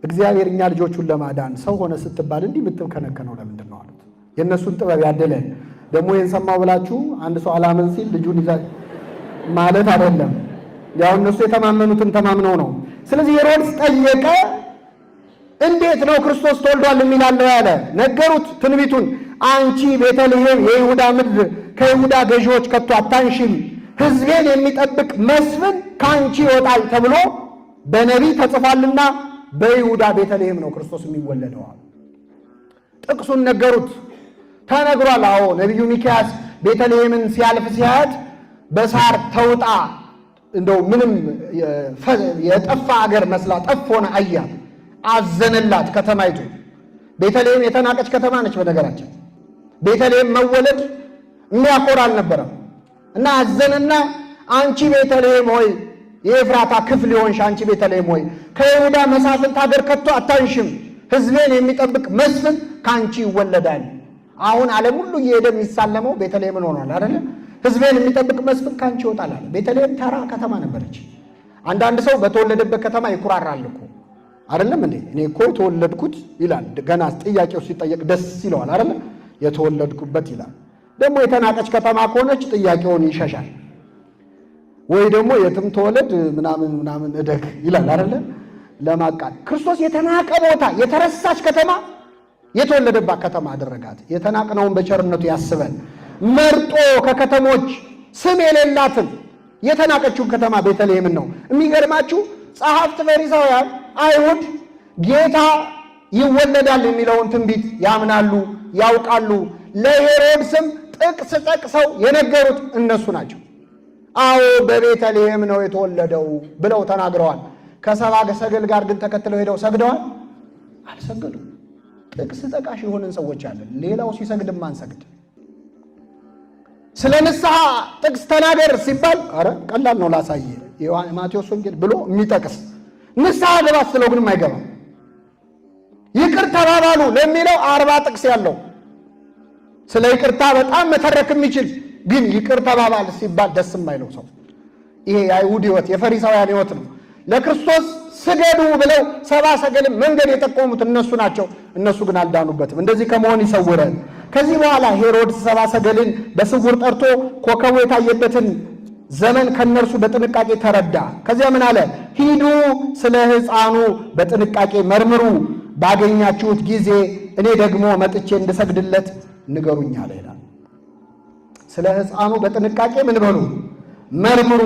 እግዚአብሔር እኛ ልጆቹን ለማዳን ሰው ሆነ ስትባል እንዲህ የምትከነከነው ለምንድን ነው አሉት። የእነሱን ጥበብ ያደለን ደግሞ ይህን ሰማው ብላችሁ አንድ ሰው አላምን ሲል ልጁን ይዛ ማለት አይደለም። ያው እነሱ የተማመኑትን ተማምነው ነው። ስለዚህ ሄሮድስ ጠየቀ። እንዴት ነው ክርስቶስ ተወልዷል የሚላለው ያለ ነገሩት ትንቢቱን። አንቺ ቤተልሔም የይሁዳ ምድር ከይሁዳ ገዢዎች ከቶ አታንሽም፣ ሕዝቤን የሚጠብቅ መስፍን ከአንቺ ይወጣል ተብሎ በነቢይ ተጽፏልና በይሁዳ ቤተልሔም ነው ክርስቶስ የሚወለደው አሉ። ጥቅሱን ነገሩት። ተነግሯል። አዎ ነቢዩ ሚክያስ ቤተልሔምን ሲያልፍ ሲያያት በሳር ተውጣ እንደው ምንም የጠፋ አገር መስላ ጠፍ ሆነ አያት። አዘነላት ከተማይቱ። ቤተልሔም የተናቀች ከተማ ነች። በነገራችን ቤተልሔም መወለድ የሚያኮራ አልነበረም እና አዘነና አንቺ ቤተልሔም ሆይ የኤፍራታ ክፍል የሆንሽ አንቺ ቤተልሔም ሆይ ከይሁዳ መሳፍንት ሀገር ከቶ አታንሽም፣ ሕዝቤን የሚጠብቅ መስፍን ከአንቺ ይወለዳል። አሁን ዓለም ሁሉ እየሄደ የሚሳለመው ቤተልሔምን ሆኗል አይደለ? ሕዝቤን የሚጠብቅ መስፍን ከአንቺ ይወጣል አለ። ቤተልሔም ተራ ከተማ ነበረች። አንዳንድ ሰው በተወለደበት ከተማ ይኩራራል እኮ አይደለም እንዴ? እኔ እኮ የተወለድኩት ይላል። ገና ጥያቄው ሲጠየቅ ደስ ይለዋል አይደለ? የተወለድኩበት ይላል። ደግሞ የተናቀች ከተማ ከሆነች ጥያቄውን ይሸሻል። ወይ ደግሞ የትም ተወለድ ምናምን ምናምን እደግ ይላል አይደለ? ለማቃል ክርስቶስ የተናቀ ቦታ የተረሳች ከተማ የተወለደባት ከተማ አደረጋት። የተናቅነውን በቸርነቱ ያስበን። መርጦ ከከተሞች ስም የሌላትን የተናቀችውን ከተማ ቤተልሔምን ነው። የሚገርማችሁ ጸሐፍት ፈሪሳውያን፣ አይሁድ ጌታ ይወለዳል የሚለውን ትንቢት ያምናሉ፣ ያውቃሉ። ለሄሮድስም ጥቅስ ጠቅሰው የነገሩት እነሱ ናቸው። አዎ በቤተልሔም ነው የተወለደው ብለው ተናግረዋል። ከሰብአ ሰገል ጋር ግን ተከትለው ሄደው ሰግደዋል? አልሰገዱም። ጥቅስ ጠቃሽ የሆንን ሰዎች አለን። ሌላው ሲሰግድ ማንሰግድ። ስለ ንስሐ ጥቅስ ተናገር ሲባል አረ ቀላል ነው ላሳየ የማቴዎስ ወንጌል ብሎ የሚጠቅስ ንስሐ ግባ ስለው ግን የማይገባ ይቅር ተባባሉ ለሚለው 40 ጥቅስ ያለው ስለ ይቅርታ በጣም መተረክ የሚችል ግን ይቅር ተባባል ሲባል ደስ የማይለው ሰው። ይሄ የአይሁድ ሕይወት የፈሪሳውያን ሕይወት ነው። ለክርስቶስ ስገዱ ብለው ሰብአ ሰገልን መንገድ የጠቆሙት እነሱ ናቸው። እነሱ ግን አልዳኑበትም። እንደዚህ ከመሆን ይሰውረን። ከዚህ በኋላ ሄሮድስ ሰብአ ሰገልን በስውር ጠርቶ ኮከቡ የታየበትን ዘመን ከነርሱ በጥንቃቄ ተረዳ። ከዚያ ምን አለ? ሂዱ ስለ ሕፃኑ በጥንቃቄ መርምሩ፣ ባገኛችሁት ጊዜ እኔ ደግሞ መጥቼ እንድሰግድለት ንገሩኝ አለ ይላል። ስለ ሕፃኑ በጥንቃቄ ምን በሉ መርምሩ፣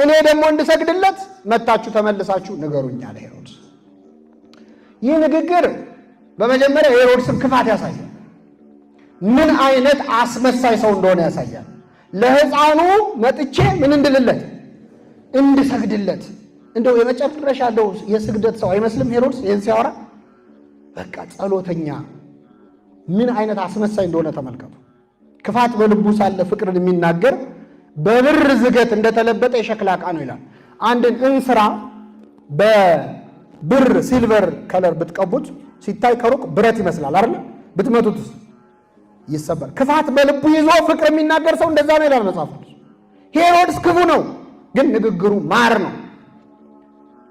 እኔ ደግሞ እንድሰግድለት መታችሁ ተመልሳችሁ ንገሩኝ አለ ሄሮድስ። ይህ ንግግር በመጀመሪያ የሄሮድስን ክፋት ያሳያል። ምን አይነት አስመሳይ ሰው እንደሆነ ያሳያል። ለሕፃኑ መጥቼ ምን እንድልለት እንድሰግድለት። እንደው የመጨረሻ እንደው የስግደት ሰው አይመስልም ሄሮድስ ይህን ሲያወራ። በቃ ጸሎተኛ፣ ምን አይነት አስመሳይ እንደሆነ ተመልከቱ። ክፋት በልቡ ሳለ ፍቅርን የሚናገር በብር ዝገት እንደተለበጠ የሸክላ ዕቃ ነው ይላል። አንድን እንስራ በብር silver color ብትቀቡት ሲታይ ከሩቅ ብረት ይመስላል አይደል? ብትመቱትስ ይሰበር። ክፋት በልቡ ይዞ ፍቅር የሚናገር ሰው እንደዛ ነው ይላል መጽሐፍ ቅዱስ። ሄሮድስ ክፉ ነው፣ ግን ንግግሩ ማር ነው።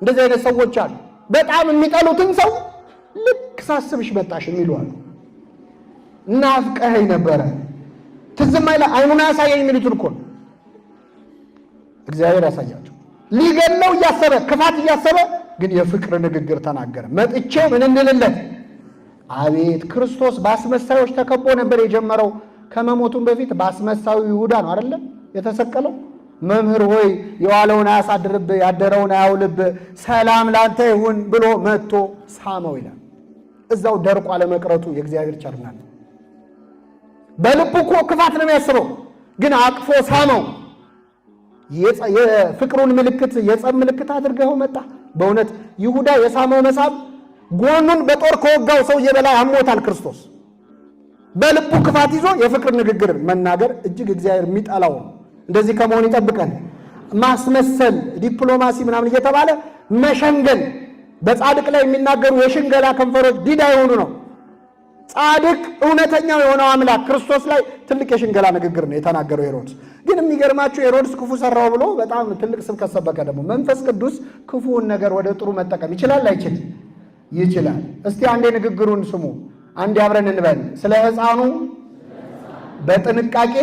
እንደዚህ አይነት ሰዎች አሉ። በጣም የሚጠሉትን ሰው ልክ ሳስብሽ መጣሽ የሚሉ አሉ። ናፍቀኸኝ ነበረ ትዝም አይላ አይኑን አያሳየኝ የሚሉትን እኮ ነው። እግዚአብሔር ያሳያቸው። ሊገለው እያሰበ ክፋት እያሰበ ግን የፍቅር ንግግር ተናገረ። መጥቼ ምን እንልለት? አቤት ክርስቶስ በአስመሳዮች ተከቦ ነበር የጀመረው። ከመሞቱም በፊት በአስመሳዩ ይሁዳ ነው አይደለ የተሰቀለው። መምህር ሆይ የዋለውን አያሳድርብህ ያደረውን አያውልብህ፣ ሰላም ላንተ ይሁን ብሎ መጥቶ ሳመው ይላል። እዛው ደርቆ አለመቅረቱ የእግዚአብሔር ቸርነት ነው። በልቡ እኮ ክፋት ነው የሚያስበው፣ ግን አቅፎ ሳመው። የፍቅሩን ምልክት የጸብ ምልክት አድርገው መጣ። በእውነት ይሁዳ የሳመው መሳም ጎኑን በጦር ከወጋው ሰውዬ በላይ አሞታል ክርስቶስ። በልቡ ክፋት ይዞ የፍቅር ንግግር መናገር እጅግ እግዚአብሔር የሚጠላው ነው። እንደዚህ ከመሆን ይጠብቀን። ማስመሰል፣ ዲፕሎማሲ ምናምን እየተባለ መሸንገል፣ በጻድቅ ላይ የሚናገሩ የሽንገላ ከንፈሮች ዲዳ የሆኑ ነው። ጻድቅ እውነተኛው የሆነው አምላክ ክርስቶስ ላይ ትልቅ የሽንገላ ንግግር ነው የተናገረው ሄሮድስ። ግን የሚገርማችሁ ሄሮድስ ክፉ ሰራው ብሎ በጣም ትልቅ ስብከት ሰበከ። ደግሞ መንፈስ ቅዱስ ክፉውን ነገር ወደ ጥሩ መጠቀም ይችላል አይችልም? ይችላል። እስቲ አንዴ ንግግሩን ስሙ፣ አንዴ አብረን እንበል። ስለ ሕፃኑ በጥንቃቄ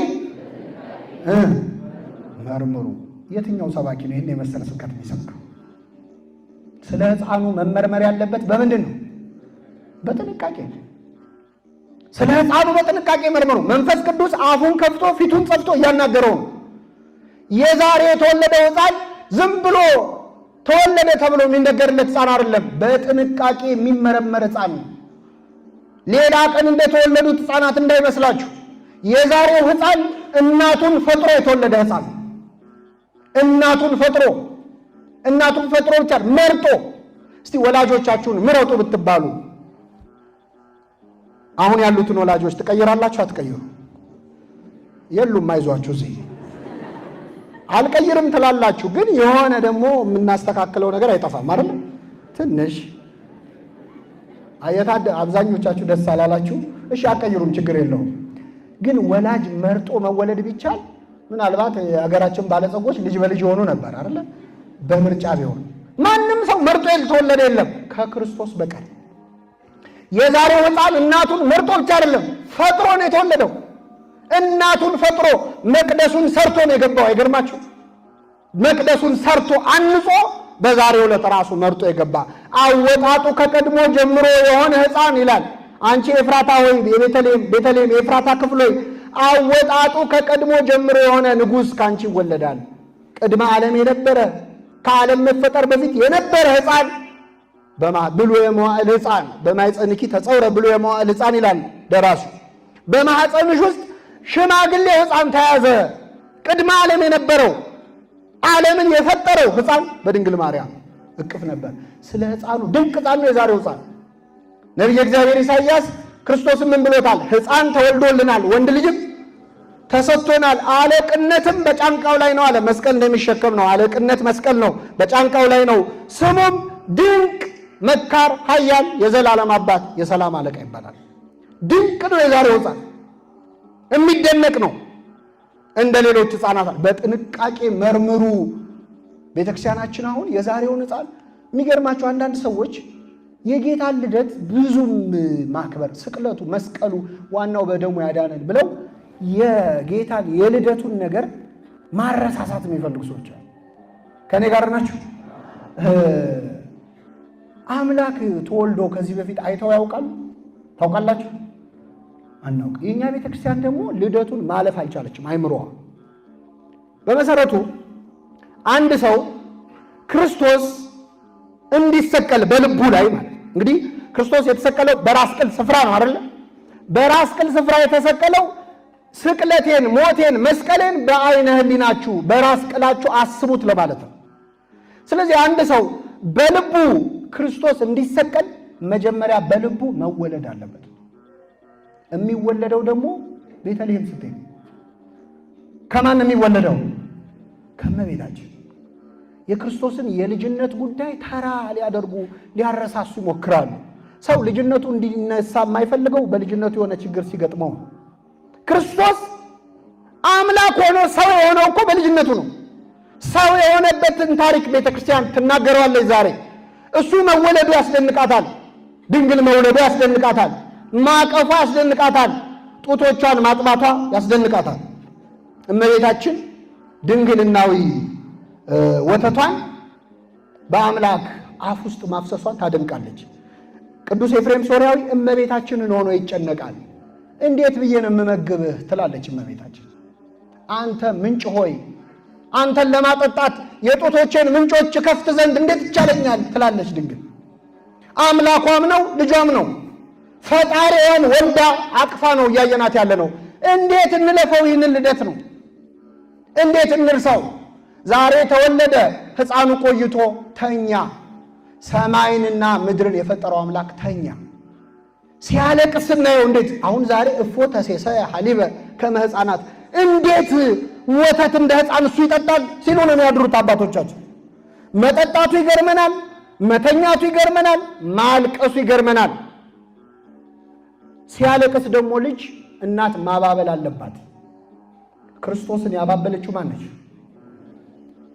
መርምሩ። የትኛው ሰባኪ ነው ይህን የመሰለ ስብከት የሚሰብከው? ስለ ሕፃኑ መመርመር ያለበት በምንድን ነው? በጥንቃቄ። ስለ ሕፃኑ በጥንቃቄ መርምሩ። መንፈስ ቅዱስ አፉን ከፍቶ ፊቱን ጸፍቶ እያናገረው ነው። የዛሬ የተወለደው ሕፃን ዝም ብሎ ተወለደ ተብሎ የሚነገርለት ሕፃን አይደለም። በጥንቃቄ የሚመረመር ሕፃን ነው። ሌላ ቀን እንደተወለዱት ሕፃናት እንዳይመስላችሁ። የዛሬው ሕፃን እናቱን ፈጥሮ የተወለደ ሕፃን፣ እናቱን ፈጥሮ፣ እናቱን ፈጥሮ ብቻ መርጦ። እስቲ ወላጆቻችሁን ምረጡ ብትባሉ አሁን ያሉትን ወላጆች ትቀይራላችሁ? አትቀይሩ? የሉም። አይዟችሁ፣ እዚህ አልቀይርም ትላላችሁ፣ ግን የሆነ ደግሞ የምናስተካክለው ነገር አይጠፋም አይደል? ትንሽ አየታደ አብዛኞቻችሁ ደስ አላላችሁ። እሺ አትቀይሩም፣ ችግር የለውም። ግን ወላጅ መርጦ መወለድ ቢቻል ምናልባት የሀገራችን ባለጸጎች ልጅ በልጅ የሆኑ ነበር አይደለ? በምርጫ ቢሆን ማንም ሰው መርጦ የተወለደ የለም ከክርስቶስ በቀር። የዛሬው ሕፃን እናቱን መርጦ ብቻ አይደለም ፈጥሮ ነው የተወለደው። እናቱን ፈጥሮ መቅደሱን ሰርቶ ነው የገባው። አይገርማችሁ? መቅደሱን ሰርቶ አንጾ በዛሬው ዕለት ራሱ መርጦ የገባ፣ አወጣጡ ከቀድሞ ጀምሮ የሆነ ሕፃን ይላል። አንቺ ኤፍራታ ሆይ፣ የቤተልሔም ቤተልሔም የኤፍራታ ክፍል ሆይ፣ አወጣጡ ከቀድሞ ጀምሮ የሆነ ንጉሥ ከአንቺ ይወለዳል። ቅድመ ዓለም የነበረ፣ ከዓለም መፈጠር በፊት የነበረ ሕፃን፣ ብሉየ መዋዕል ሕፃን በማኅፀንኪ ተጸውረ ብሉየ መዋዕል ሕፃን ይላል ደራሱ። በማኅፀንሽ ውስጥ ሽማግሌ ሕፃን ተያዘ። ቅድመ ዓለም የነበረው፣ ዓለምን የፈጠረው ሕፃን በድንግል ማርያም እቅፍ ነበር። ስለ ሕፃኑ ድንቅ ሕፃን ነው የዛሬው ሕፃን። ነቢየ እግዚአብሔር ኢሳይያስ ክርስቶስን ምን ብሎታል? ሕፃን ተወልዶልናል፣ ወንድ ልጅም ተሰጥቶናል፣ አለቅነትም በጫንቃው ላይ ነው አለ። መስቀል እንደሚሸከም ነው። አለቅነት መስቀል ነው፣ በጫንቃው ላይ ነው። ስሙም ድንቅ መካር፣ ኃያል፣ የዘላለም አባት፣ የሰላም አለቃ ይባላል። ድንቅ ነው የዛሬው ሕፃን፣ የሚደነቅ ነው። እንደ ሌሎች ሕፃናት በጥንቃቄ መርምሩ። ቤተክርስቲያናችን አሁን የዛሬውን ሕፃን፣ የሚገርማቸው አንዳንድ ሰዎች የጌታን ልደት ብዙም ማክበር፣ ስቅለቱ፣ መስቀሉ ዋናው በደሙ ያዳነን ብለው የጌታን የልደቱን ነገር ማረሳሳት የሚፈልጉ ሰዎች አሉ። ከእኔ ጋር ናቸው። አምላክ ተወልዶ ከዚህ በፊት አይተው ያውቃሉ? ታውቃላችሁ? አናውቅ። የእኛ ቤተክርስቲያን ደግሞ ልደቱን ማለፍ አልቻለችም አይምሮዋ። በመሰረቱ አንድ ሰው ክርስቶስ እንዲሰቀል በልቡ ላይ፣ ማለት እንግዲህ ክርስቶስ የተሰቀለው በራስ ቅል ስፍራ ነው አይደለ? በራስ ቅል ስፍራ የተሰቀለው ስቅለቴን፣ ሞቴን፣ መስቀሌን በአይነ ህሊናችሁ በራስ ቅላችሁ አስቡት ለማለት ነው። ስለዚህ አንድ ሰው በልቡ ክርስቶስ እንዲሰቀል መጀመሪያ በልቡ መወለድ አለበት። የሚወለደው ደግሞ ቤተልሔም ስትሄድ ከማን ነው የሚወለደው? ከእመቤታችን። የክርስቶስን የልጅነት ጉዳይ ተራ ሊያደርጉ ሊያረሳሱ ይሞክራሉ። ሰው ልጅነቱ እንዲነሳ የማይፈልገው በልጅነቱ የሆነ ችግር ሲገጥመው ነው። ክርስቶስ አምላክ ሆኖ ሰው የሆነው እኮ በልጅነቱ ነው። ሰው የሆነበትን ታሪክ ቤተ ክርስቲያን ትናገረዋለች ዛሬ። እሱ መወለዱ ያስደንቃታል። ድንግል መውለዱ ያስደንቃታል። ማቀፏ ያስደንቃታል። ጡቶቿን ማጥባቷ ያስደንቃታል። እመቤታችን ድንግልናዊ ወተቷን በአምላክ አፍ ውስጥ ማፍሰሷን ታደንቃለች። ቅዱስ ኤፍሬም ሶርያዊ እመቤታችንን ሆኖ ይጨነቃል። እንዴት ብዬ ነው የምመግብህ ትላለች እመቤታችን። አንተ ምንጭ ሆይ፣ አንተን ለማጠጣት የጡቶቼን ምንጮች ከፍት ዘንድ እንዴት ይቻለኛል ትላለች ድንግል። አምላኳም ነው ልጇም ነው። ፈጣሪዋን ወልዳ አቅፋ ነው እያየናት ያለ ነው። እንዴት እንለፈው ይህንን ልደት ነው? እንዴት እንርሳው? ዛሬ ተወለደ ሕፃኑ፣ ቆይቶ ተኛ። ሰማይንና ምድርን የፈጠረው አምላክ ተኛ። ሲያለቅስ ስናየው እንዴት አሁን ዛሬ እፎ ተሴሰ ሐሊበ ከመ ሕፃናት፣ እንዴት ወተት እንደ ሕፃን እሱ ይጠጣል ሲሉ ነው የሚያድሩት አባቶቻችን። መጠጣቱ ይገርመናል፣ መተኛቱ ይገርመናል፣ ማልቀሱ ይገርመናል። ሲያለቅስ ደግሞ ልጅ እናት ማባበል አለባት። ክርስቶስን ያባበለችው ማነች?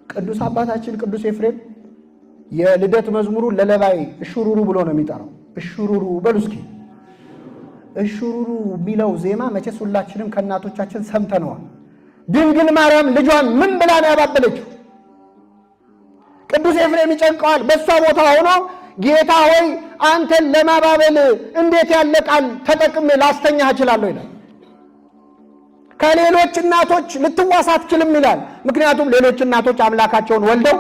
ቅዱስ አባታችን ቅዱስ ኤፍሬም የልደት መዝሙሩ ለለባይ እሹሩሩ ብሎ ነው የሚጠራው። እሹሩሩ በሉ እስኪ። እሹሩሩ የሚለው ዜማ መቼስ ሁላችንም ከእናቶቻችን ሰምተነዋል። ድንግል ማርያም ልጇን ምን ብላ ነው ያባበለችው? ቅዱስ ኤፍሬም ይጨንቀዋል። በእሷ ቦታ ሆኖ ጌታ ሆይ አንተን ለማባበል እንዴት ያለ ቃል ተጠቅሜ ላስተኛህ እችላለሁ ይላል። ከሌሎች እናቶች ልትዋስ አትችልም ይላል። ምክንያቱም ሌሎች እናቶች አምላካቸውን ወልደው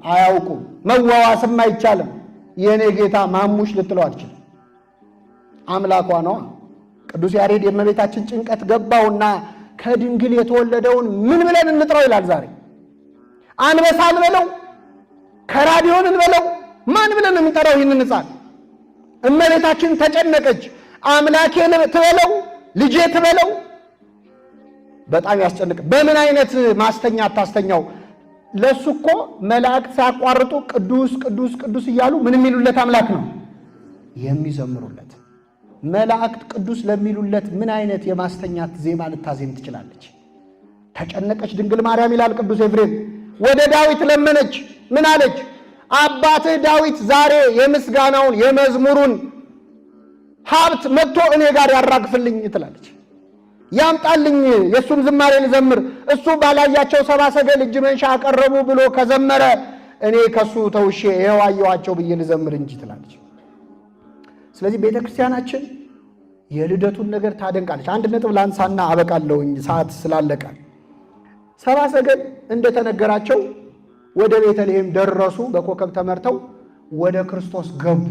አያውቁም። መዋዋስም አይቻልም። የእኔ ጌታ ማሙሽ ልትለው አትችልም። አምላኳ ነዋ። ቅዱስ ያሬድ የእመቤታችን ጭንቀት ገባውና ከድንግል የተወለደውን ምን ብለን እንጥራው ይላል። ዛሬ አንበሳ እንበለው፣ ከራዲዮን እንበለው፣ ማን ብለን የምንጠራው ይህንን ሕፃን? እመቤታችን ተጨነቀች። አምላኬ ትበለው፣ ልጄ ትበለው፣ በጣም ያስጨንቅ። በምን አይነት ማስተኛ አታስተኛው? ለሱ እኮ መላእክት ሳያቋርጡ ቅዱስ ቅዱስ ቅዱስ እያሉ ምን የሚሉለት አምላክ ነው የሚዘምሩለት። መላእክት ቅዱስ ለሚሉለት ምን አይነት የማስተኛት ዜማ ልታዜም ትችላለች? ተጨነቀች ድንግል ማርያም ይላል ቅዱስ ኤፍሬም። ወደ ዳዊት ለመነች። ምን አለች? አባትህ ዳዊት ዛሬ የምስጋናውን የመዝሙሩን ሀብት መጥቶ እኔ ጋር ያራግፍልኝ ትላለች። ያምጣልኝ የእሱን ዝማሬ ልዘምር። እሱ ባላያቸው ሰብአ ሰገል እጅ መንሻ አቀረቡ ብሎ ከዘመረ እኔ ከሱ ተውሼ ይኸው አየኋቸው ብዬ ልዘምር እንጂ ትላለች። ስለዚህ ቤተ ክርስቲያናችን የልደቱን ነገር ታደንቃለች። አንድ ነጥብ ላንሳና አበቃለሁኝ ሰዓት ስላለቀ። ሰብአ ሰገል እንደተነገራቸው ወደ ቤተልሔም ደረሱ። በኮከብ ተመርተው ወደ ክርስቶስ ገቡ።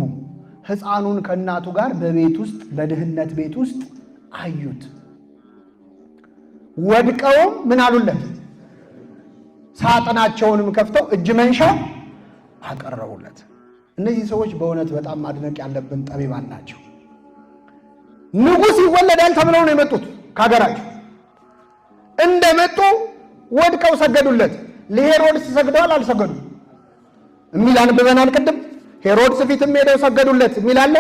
ሕፃኑን ከእናቱ ጋር በቤት ውስጥ በድህነት ቤት ውስጥ አዩት። ወድቀውም ምን አሉለት? ሳጥናቸውንም ከፍተው እጅ መንሻ አቀረቡለት። እነዚህ ሰዎች በእውነት በጣም ማድነቅ ያለብን ጠቢባን ናቸው። ንጉሥ ይወለዳል ተብለው ነው የመጡት ከሀገራቸው። እንደመጡ ወድቀው ሰገዱለት። ለሄሮድስ ሰግደዋል አልሰገዱም የሚል አንብበናል ቅድም። ሄሮድስ ፊትም ሄደው ሰገዱለት የሚል አለ።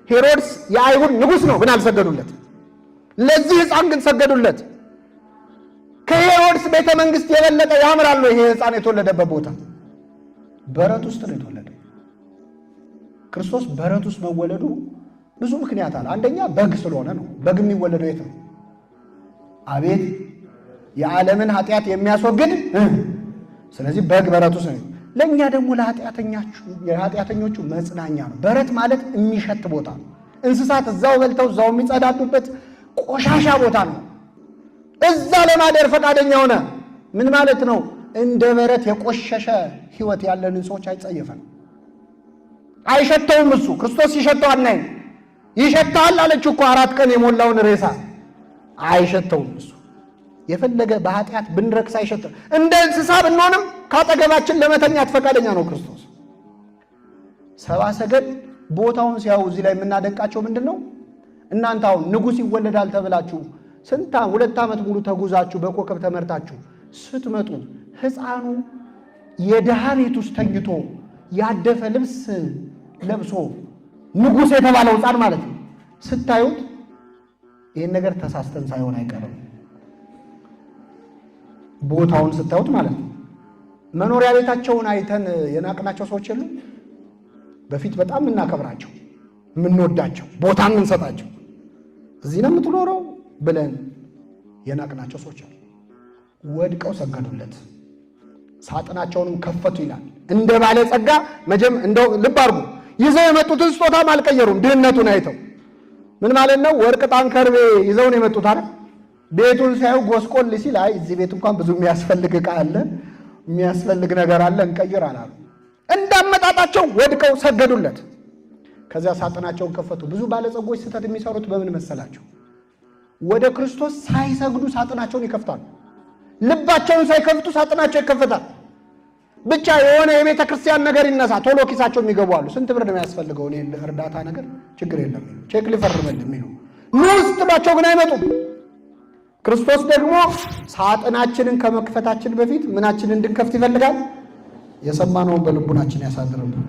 ሄሮድስ የአይሁድ ንጉሥ ነው፣ ግን አልሰገዱለት። ለዚህ ሕፃን ግን ሰገዱለት። ከሄሮድስ ቤተ መንግስት የበለጠ ያምራል ነው ይሄ ሕፃን የተወለደበት ቦታ። በረት ውስጥ ነው የተወለደው። ክርስቶስ በረት ውስጥ መወለዱ ብዙ ምክንያት አለ። አንደኛ በግ ስለሆነ ነው። በግ የሚወለደው የት ነው? አቤት የዓለምን ኃጢአት የሚያስወግድ። ስለዚህ በግ በረት ውስጥ ነው። ለእኛ ደግሞ ለኃጢአተኞቹ መጽናኛ ነው። በረት ማለት የሚሸት ቦታ ነው። እንስሳት እዛው በልተው እዛው የሚጸዳዱበት ቆሻሻ ቦታ ነው። እዛ ለማደር ፈቃደኛ ሆነ። ምን ማለት ነው? እንደ በረት የቆሸሸ ሕይወት ያለንን ሰዎች አይጸየፈንም፣ አይሸተውም። እሱ ክርስቶስ ሲሸተው አናይም። ይሸተዋል አለችው እኮ 4 ቀን የሞላውን ሬሳ። አይሸተውም እሱ የፈለገ በኃጢአት ብንረክስ አይሸተም። እንደ እንስሳ ብንሆንም ካጠገባችን ለመተኛት ፈቃደኛ ነው ክርስቶስ። ሰብአ ሰገል ቦታውን ሲያዩ እዚህ ላይ የምናደንቃቸው ምንድን ነው? እናንተ አሁን ንጉሥ ይወለዳል ተብላችሁ ስንት 2 ዓመት ሙሉ ተጉዛችሁ በኮከብ ተመርታችሁ ስትመጡ ሕፃኑ የድሃ ቤት ውስጥ ተኝቶ ያደፈ ልብስ ለብሶ ንጉሥ የተባለው ሕፃን ማለት ነው ስታዩት ይህን ነገር ተሳስተን ሳይሆን አይቀርም። ቦታውን ስታዩት ማለት ነው። መኖሪያ ቤታቸውን አይተን የናቅናቸው ሰዎች የሉም። በፊት በጣም የምናከብራቸው የምንወዳቸው ቦታ የምንሰጣቸው እዚህ ነው የምትኖረው ብለን የናቅናቸው ሰዎች አሉ። ወድቀው ሰገዱለት፣ ሳጥናቸውንም ከፈቱ ይላል። እንደ ባለጸጋ መጀም እንደው ልብ አድርጉ፣ ይዘው የመጡትን ስጦታም አልቀየሩም። ድህነቱን አይተው ምን ማለት ነው? ወርቅ፣ ዕጣን፣ ከርቤ ይዘው ነው የመጡት አይደል? ቤቱን ሲያዩ ጎስቆል ሲል አይ እዚህ ቤት እንኳን ብዙ የሚያስፈልግ ዕቃ አለ፣ የሚያስፈልግ ነገር አለ፣ እንቀይር አላሉ። እንዳመጣጣቸው ወድቀው ሰገዱለት። ከዚያ ሳጥናቸውን ከፈቱ። ብዙ ባለጸጎች ስህተት የሚሰሩት በምን መሰላቸው? ወደ ክርስቶስ ሳይሰግዱ ሳጥናቸውን ይከፍታሉ። ልባቸውን ሳይከፍቱ ሳጥናቸው ይከፈታል። ብቻ የሆነ የቤተ ክርስቲያን ነገር ይነሳ፣ ቶሎ ኪሳቸው የሚገቡ አሉ። ስንት ብር ነው የሚያስፈልገው? እኔ እርዳታ ነገር ችግር የለም የሚሉ፣ ቼክ ሊፈርምልህ የሚሉ፣ ኑ ስትሏቸው ግን አይመጡም። ክርስቶስ ደግሞ ሳጥናችንን ከመክፈታችን በፊት ምናችንን እንድንከፍት ይፈልጋል። የሰማነውን በልቡናችን ያሳድርብን።